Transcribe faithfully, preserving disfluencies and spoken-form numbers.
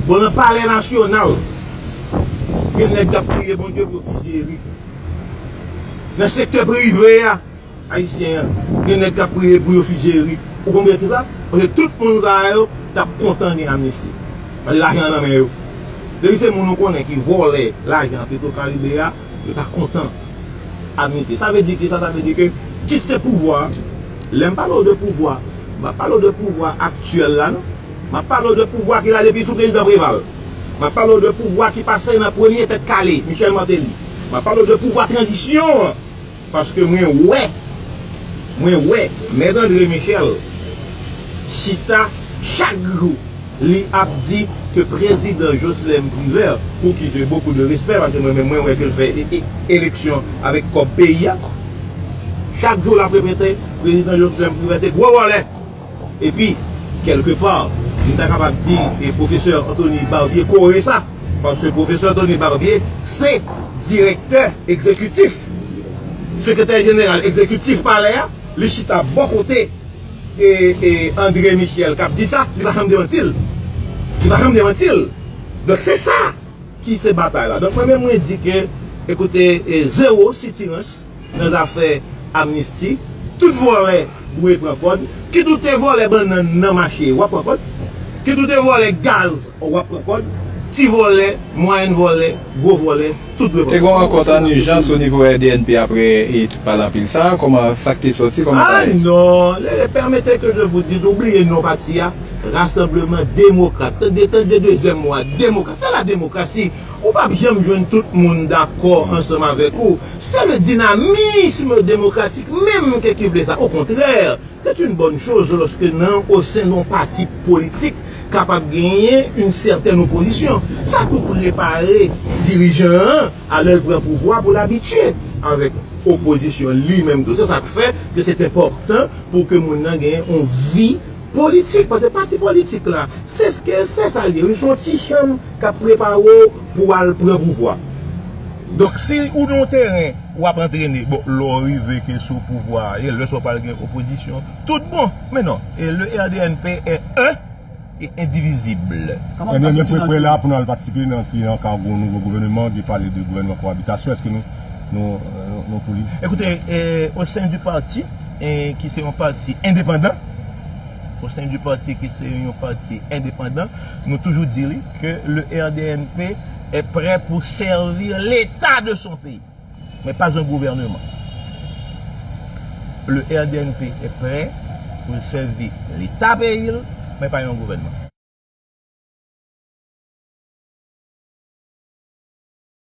Bon, nan Palè Nasyonal, gen nèg k ap priye Bondye pou yo fizye Erik. Nan sektè prive a, ayisyen an, gen nèg k ap priye pou yo fizye Erik. Ou konprann ki sa? Paske tout moun sa yo t ap kontan gen amnisti. Paske lajan nan men yo. Depi se moun ou konnen ki vòlè lajan Petro Caribe a, yo ta kontan amnisti. Sa vle di ki sa? Sa vle di ke kit se pouvwa, lè m pale w de pouvwa, m pa pale w de pouvwa aktyèl la non. M ap pale w de pouvwa ki la depi sou prezidan Preval. M ap pale w de pouvwa ki pase nan premye tèt kale, Michel Martelly. M ap pale w de pouvwa tranzisyon an. Paske mwen wè, mwen wè Mèt André Michel chita chak jou, li ap di ke prezidan Jocelerme Privert, pou ki j'ai beaucoup de respect, paske mwen menm mwen wè ke l fè e- e- eleksyon avèk kòb peyi a. Chak jou l ap repete prezidan Jocelerme Privert se gwo vòlè. Epi, kèlkepa, m ta kapab di e pwofesè Anthony Barbier kore sa. Paske pwofesè Anthony Barbier se direktè egzekitif, sekretè jeneral egzekitif palè a, li chita bò kote e, e André Michel k ap di sa, li pa janm demanti l. Li pa janm demanti l. Donk se sa ki se batay la. Donk mwen menm mwen di ke, ekoute, e, zewo sitirans nan zafè amnisti. Tout vòlè dwe pran kòd. Kit ou te vòlè bannann nan mache, w ap pran kòd. Kit ou te vòlè gaz, w ap pran kòd. Ti vòlè, mwayèn vòlè, gwo vòlè, tout dwe pran kòd. Te gen yon rankont an ijans o nivo R D N P apre e tout pale anpil sa, kòman sa k te sòti, kòman sa ye? Ah non, le, le, permettez que je vous dise, ou bliye non pati a, Rassemblement Démocrate. Tande, tande dezyèm mo a, demokrat. Sa la demokrasi. Ou p ap janm jwenn tout moun dakò ansanm avèk ou. C'est le dynamisme démocratique même ke ki vle sa. Au contraire, c'est une bonne chose lorsque nan, au sein de yon pati politik, kapab genyen yon sètèn opozisyon. Sa pou prepare dirijan an a lè l pran pouvwa pou l abitye avèk opozisyon li menm tou. Se sa k fè ke se enpòtan pou ke moun nan genyen yon vi politik, paske pati politik la, se, se sa l ye, wi, se yon ti chanm k ap prepare w pou w al pran pouvwa. Donk, si ou nan yon teren, w ap antrene, bon, lè w rive ke sou pouvwa a, e lè sa w pral gen opozisyon, tout bon. Men non, e le R D N P est un et indivisible. Kòman w klasifiye l? Prè la pou nou al patisipe nan, si an ka yon nouvo gouvènman, gen pale de gouvènman kowabitasyon, èske nou, nou, nou, nou pou li? Écoutez, eh, au sein du parti, eh, qui c'est un parti indépendant, au sein du parti qui c'est un parti indépendant, nou toujou di li ke le R D N P est prêt pour servir l'État de son pays. Men pa yon gouvènman. Le R D N P est prêt pour servir l'État peyi l, men pa yon gouvènman.